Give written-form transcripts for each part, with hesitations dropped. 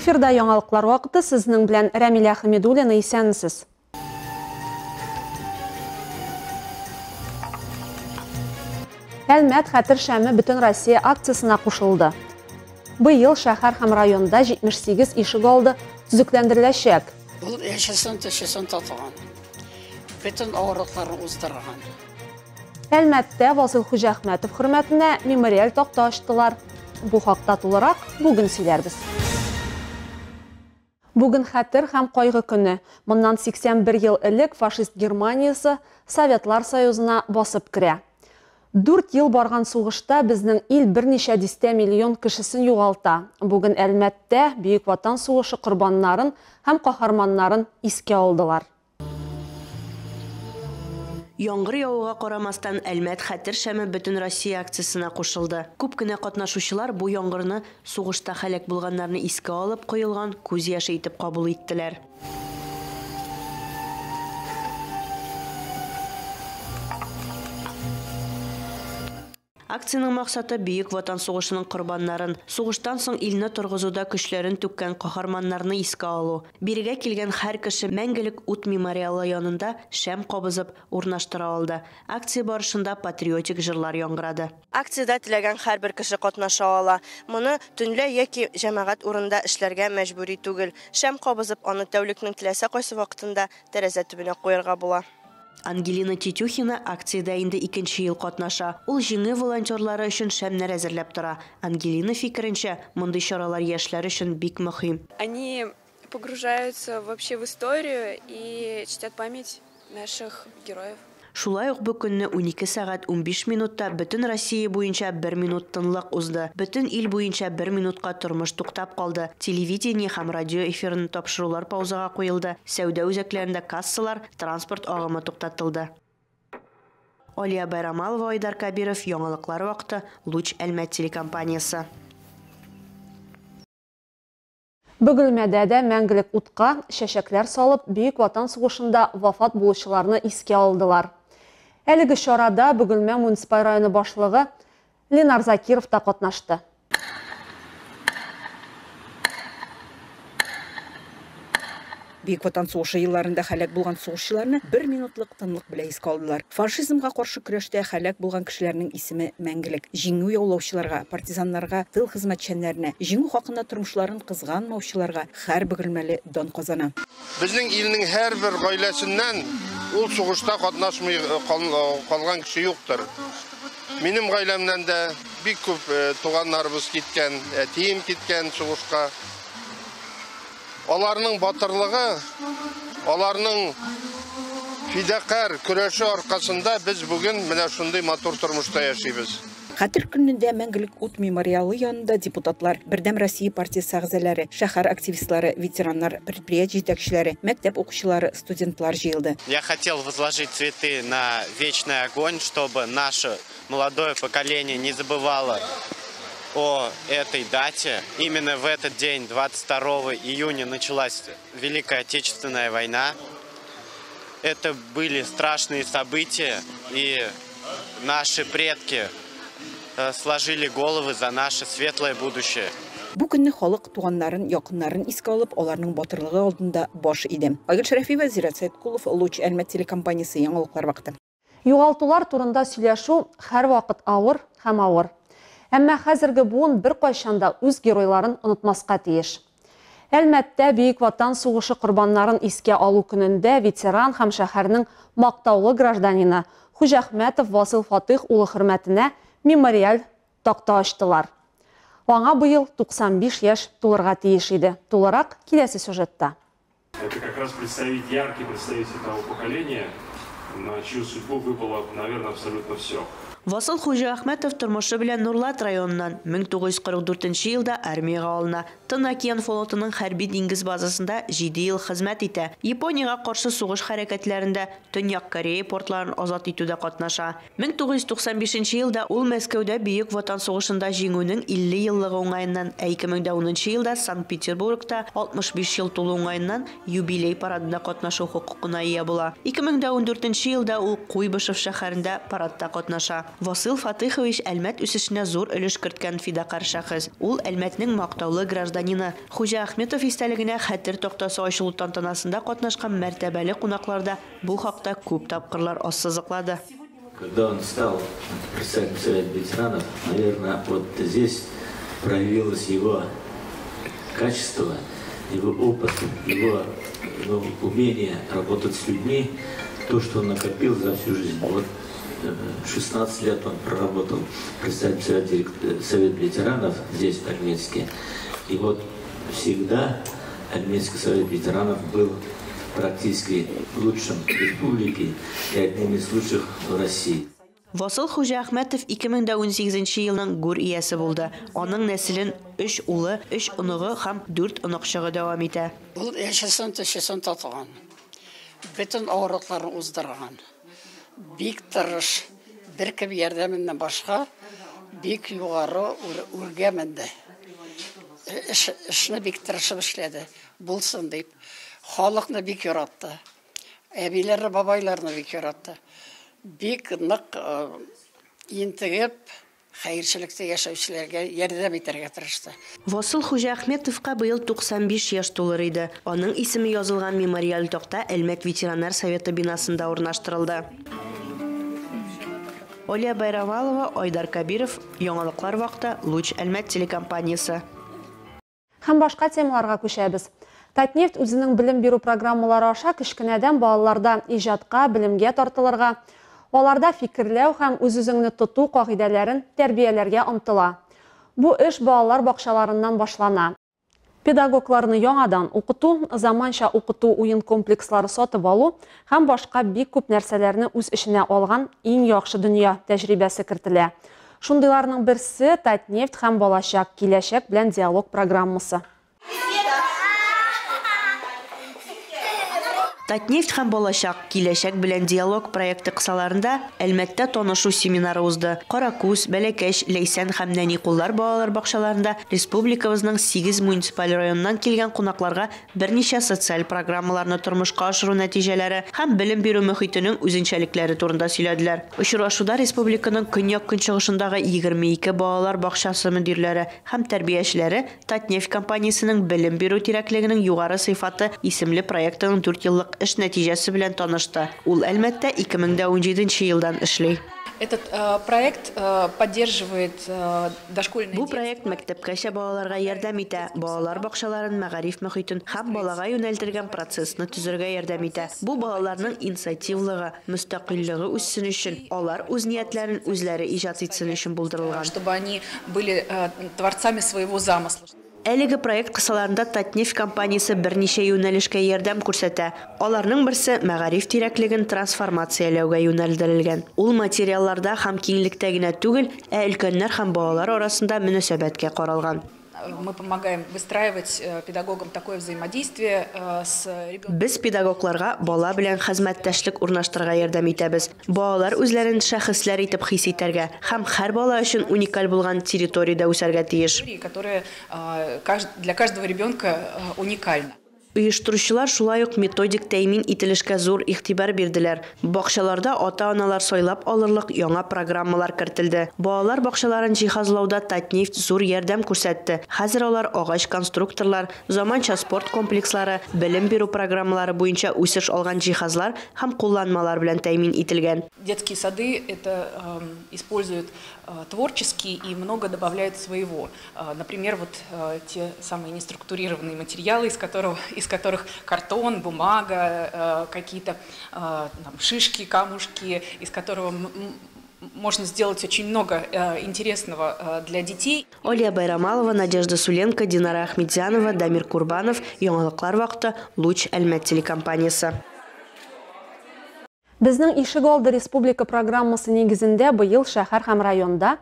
Эфирда яңалыклар вакыты, сезнең белән Рәмилә Хәмидуллина, исәнмесез. Әлмәт хәтер шәме бөтен Россия акциясенә кушылды. Быел шәһәр һәм районда 78 ишек алды төзекләндереләчәк. Ул яшәсен, төшесен татыган. Бөтен авырлыкларны уздырган. Әлмәттә Васил Хуҗахмәтов хөрмәтенә мемориаль такта ачтылар. Бу хакта тулырак бүген сөйләрбез. Бүген хәтер һәм кайгы көне. Моннан 81 ел элек фашист Германиясе Советлар Союзына басып керә. 4 ел барган сугышта безнең ил берничә дистә миллион кешесен югалта. Бүген Әлмәттә Бөек Ватан сугышы корбаннарын һәм каһарманнарын искә алдылар. Яңгыр явуга карамастан, Әлмәт хәтер шәме бөтен Россия акциясенә кушылды. Күп кенә катнашучылар бу яңгырны сугышта һәлак булганнарны искә алып коелган күз яше итеп кабул иттеләр. Акциянең максаты Бөек Ватан сугышының корбаннарын, сугыштан соң илне торгызуда көчләрен түккән каһарманнарны искә алу. Бирегә килгән һәр кеше мәңгелек ут мемориалы янында шәм кабызып урнаштыра алды. Акция барышында патриотик җырлар яңгырады. Акциядә теләгән һәрбер кеше катнаша ала. Моны төнлә яки җәмәгать урында эшләргә мәҗбүри түгел. Шәм кабызып, аны тәүлекнең теләсә кайсы вакытында тәрәзә төбенә куярга була. Ангелина Тетюхина акциядә инде икенче ел катнаша. Ул җиңү волонтерлары өчен шәмнәр әзерләп тора. Ангелина фикеренчә, мондый чаралар яшьләр өчен бик мөһим. Они погружаются вообще в историю и чтят память наших героев. Шулай ук бу көнне 12 сәгать 15 минутта бөтен Россия буенча 1 минут тынлык узды. Бөтен ил буенча 1 минутка тормыш туктап калды. Телевидение һәм радио эфирын тапшырулар паузага куелды. Сәүдә үзәкләрендә кассалар, транспорт агымы туктатылды. Алия Байрамалова, Айдар Кабиров, Яңалыклар вакыты, Луч Әлмәт телекомпаниясе. Бөгелмәдә дә мәңгелек утка чәчәкләр салып, Бөек Ватан сугышында вафат булучыларны искә алдылар. Әлеге чарада Бөгелмә муниципаль районы башлыгы Ленар Закиров та катнашты. Бөек Ватан сугышы елларында һәлак булган сугышчыларны бер минутлык тынлык белән искә алдылар. Фашизмга каршы көрәштә һәлак булган кешеләрнең исеме мәңгелек. Җиңү яулаучыларга, партизаннарга, тыл хезмәтчәннәренә, җиңү хакында тормышларын кызганмаучыларга һәр бөгелмәле дан казана. Безнең илнең һәрбер гаиләсеннән ул сугышта катнашмый калган кеше юктыр. Минем гаиләмнән дә бик күп туганнарыбыз киткән, әтием киткән сугышка. Аларның батырлыгы, аларның фидакар көрәше аркасында без бүген менә шундый матур тормышта яшибез. Хәтер көнендә мәңгелек ут мемориалы янында депутатлар, Бердәм Россия партиясе әгъзалары, шәһәр активистлары, ветераннар, предприятие җитәкчеләре, мәктәп укучылары, студентлар җыелды. Я хотел возложить цветы на вечный огонь, чтобы наше молодое поколение не забывало о этой дате. Именно в этот день, 22 июня, началась Великая Отечественная война. Это были страшные события, и наши предки сложили головы за наше светлое будущее. Бу көнне халык туганнарын, якыннарын искә алып, аларның батырлыгы алдында баш иде. Айгөл Шәрәфиева, Зират Сәйткулов, Луч Әлмәт телекомпаниясе, яңалыклар вакыты. Югалтулар турында сөйләшү һәрвакыт авыр һәм авыр. Әмма хәзерге буын бер кайчан да үз геройларын онытмаска тиеш. Әлмәттә Бөек Ватан сугышы корбаннарын искә алу көнендә ветеран һәм шәһәрнең мактаулы гражданины Хуҗахмәтов Васил Фатых улы хөрмәтенә мемориаль такта ачтылар. Аңа быел 95 яшь тулырга тиеш иде. Тулырак киләсе сюжетта. Это как раз представить яркий представитель того поколения, на чью судьбу выпало, наверное, абсолютно все. Васил Хуҗахмәтов тормышы белән Нурлат районыннан 1944 елда армиягә алына. Тын океан флотының хәрби диңгез базасында 7 ел хезмәт итә. Япониягә каршы сугыш хәрәкәтләрендә Төньяк Корея портларын азат итүдә катнаша. 1995 елда ул Мәскәүдә Бөек Ватан сугышында җиңүнең 50 еллыгы уңаеннан, ә 2010 елда Санкт-Петербургта 65 ел тулу уңаеннан юбилей парадында катнашу хокукына ия була. 2014 елда ул Куйбышев шәһәрендә парадта катнаша. Васил Фатыйхович Әлмәт үсешенә зур өлеш керткән фидакарь шәхес. Ул Әлмәтнең мактаулы гражданины. Хуҗа Ахметов истәлегенә хәтер тактасы ачылу тантанасында катнашкан мәртәбәле кунаклар да бу хакта күп тапкырлар ассызыклады. Когда он стал председателем Совета ветеранов, наверное, вот здесь проявилось его качество, его опыт, его умение работать с людьми, то, что он накопил за всю жизнь. Вот 16 лет он проработал председателем Совета ветеранов здесь, в Альметьевске. И вот всегда Альметьевский совет ветеранов был практически лучшим в республике и одним из лучших в России. Васыл Хуҗаәхмәтов 2018 елның гүр иясе булды. Аның нәселен 3 улы, 3 оныгы һәм 4 оныкчыгы дәвам итә. Ул яшәсен, төшесен татыган. Бөтен авырлыкларын уздырган. Бик тырыш, беркем ярдәменнән башка бик югары үргә менде. Эшне бик тырышып эшләде, булсын дип. Халыкны бик яратты. Әбиләрне, бабайларны бик яратты. Бик нык интегеп, хәерчелектә яшәүчеләргә ярдәм итәргә тырышты. Васил Хуҗаәхмәтовка быел 95 яшь тулыр иде. Аның исеме язылган мемориаль такта Әлмәт ветераннар советы бинасында урнаштырылды. Оля Байрамалова, Айдар Кабиров, Яңалыклар вакыты, Луч Әлмәт телекомпаниясе. Һәм башка темаларга күчәбез. Татнефть үзенең белем бирү программалары аша кечкенәдән балаларда иҗатка, белемгә тартылырга, аларда фикерләү һәм үз-үзеңне тоту кагыйдәләрен тәрбияләргә омтыла. Бу эш балалар бакчаларыннан башлана. Педагогларны яңадан укыту, заманча укыту уен комплекслары сатып алу һәм башка бик күп нәрсәләрне үз эченә алган иң яхшы дөнья тәҗрибәсе кертелә. Шундыйларның берсе Татнефть һәм балачак киләчәк белән диалог программасы. Татнефть һәм балачак киләчәк белән диалог проекты кысаларында Әлмәттә танышу семинары узды. Каракүз, Бәләкәч, Ләйсән һәм Нәни куллар балалар бакчаларында республикабызның 8 муниципаль районыннан килгән кунакларга берничә социаль программаларны тормышка ашыру нәтиҗәләре һәм белем бирү мөхитенең үзенчәлекләре турында сөйләделәр. Очрашуда республиканың көньяк-көнчыгышындагы 22 балалар бакчасы мөдирләре һәм тәрбиячеләре Татнефть компаниясенең белем бирү тирәклегенең югары сыйфаты исемле проектының 4 еллык эш нәтиҗәсе белән танышты. Ул Әлмәттә 2017 елдан эшли. Этот проект поддерживает дошкольные. Бу проект мәктәпкәчә балаларга ярдәм итә, балалар бакчаларын, мәгариф мөхитен һәм балага юнәлтелгән процессны төзергә ярдәм итә. Бу балаларның инициативалыгы, мөстәкыйльлеге үссен өчен, алар үз ниятләрен үзләре иҗат итсен өчен булдырылган. Чтобы они были творцами своего замысла. Әлеге проект кысаларында Татнефть компаниясе берничә юнәлешкә ярдәм күрсәтә. Аларның берсе мәгариф тирәклеген трансформацияләүгә юнәлдерелгән. Ул материалларда һәм киңлектә генә түгел, ә өлкәннәр һәм балалар арасында мөнәсәбәткә каралган. Мы помогаем выстраивать педагогам такое взаимодействие с ребенком. Без педагогларга бала белән хезмәттәшлек урнаштырырга ярдәм итәбез. Балалар үзләрен шәхесләр итеп хис итәргә һәм һәр бала өчен уникаль булган территориядә үсәргә тиеш. Которая для каждого ребенка уникальна. Оештыручылар шулай ук методик тәэмин ителешкә зур игътибар бирделәр. Бакчаларда ата-аналар сайлап алырлык яңа программалар кертелде. Балалар бакчаларын җиһазлауда Татнефть зур ярдәм күрсәтте. Хәзер алар агач конструкторлар, заманча спорт комплекслары, белем бирү программалары буенча үсеш алган җиһазлар һәм кулланмалар белән тәэмин ителгән. Детские сады это используют творчески и много добавляют своего. Например, вот те самые неструктурированные материалы, из которых картон, бумага, какие-то шишки, камушки, из которого можно сделать очень много интересного для детей. Оля Байрамалова, Надежда Суленко, Динара Ахмедзянова, Дамир Курбанов, Яңалыклар вакыты, Луч Әлмәт телекомпаниясе. Безнең ишегалды республика программасы нигезендә быел шәһәр һәм районда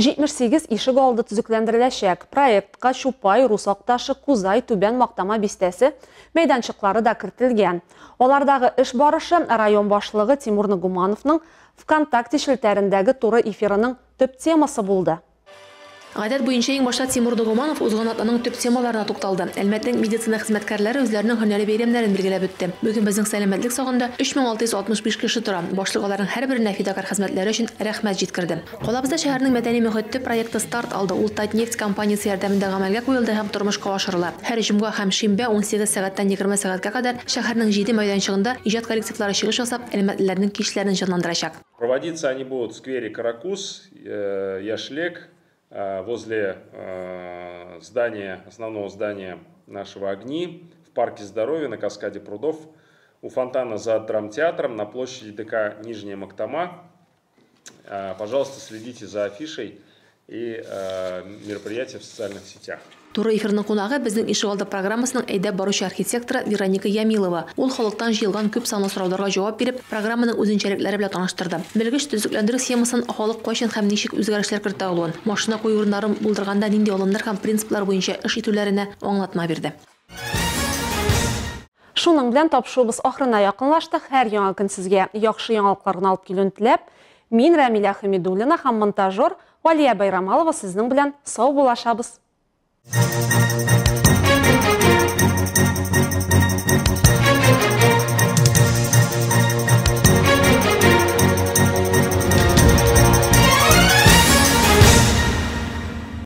78 ишегалды төзекләндереләчәк. Проектка Чупай, Рус Акташы, Кузай, Түбән Мактама бистәсе мәйданчыклары да кертелгән. Алардагы эш барышы район башлыгы Тимур Нагумановның ВКонтакте челтәрендәге туры эфирының төп темасы булды. Гадәт буенча иң башта Тимур Ногуманов узган атнаның төп темаларына тукталды. Әлмәтнең медицина хезмәткәрләре үзләренең һөнәри бәйрәмнәрен билгеләп үтте. Бүген безнең сәламәтлек сагында 3665 кеше тора. Башлык аларның һәрберенә фидакарь хезмәтләре өчен рәхмәт җиткерде. Калабызда шәһәрнең мәдәни мөхите проекты старт алды. Ул Татнефть компаниясе ярдәмендә гамәлгә куелды һәм тормышка ашырыла. Һәр җомга һәм шимбә 18 сәгатьтән 20 сәгатькә кадәр шәһәрнең җиде мәйданчыгында иҗат коллективлары чыгыш ясап, әлмәтлеләрнең кичләрен җанландырачак. Проводиться они будут в сквере Каракуз, Яшлек, возле здания, основного здания нашего «Огни», в парке здоровья, на каскаде прудов, у фонтана за драмтеатром, на площади ДК Нижняя Мактама. Пожалуйста, следите за афишей и мероприятия в социальных сетях. Туры эфирның кунагы безнең ишегалды программасының әйдәп баручы архитекторы Вероника Ямилова. Ул халыктан җыелган күп санлы сорауларга җавап биреп, программаның үзенчәлекләре белән таныштырды. Белгеч төзекләндерү схемасын халык кайчан һәм ничек үзгәрешләр кертә алуын, машина кую урыннарын булдырганда нинди алымнар һәм принциплар буенча эш итүләренә аңлатма бирде. Шуның белән тапшыруыбыз ахырына якынлашты. Һәр яңа көн сезгә яхшы яңалыклар гына алып килүен теләп, мин Рәмилә Хәмидуллина һәм монтажер Валия Байрамалова сезнең белән сау булашабыз.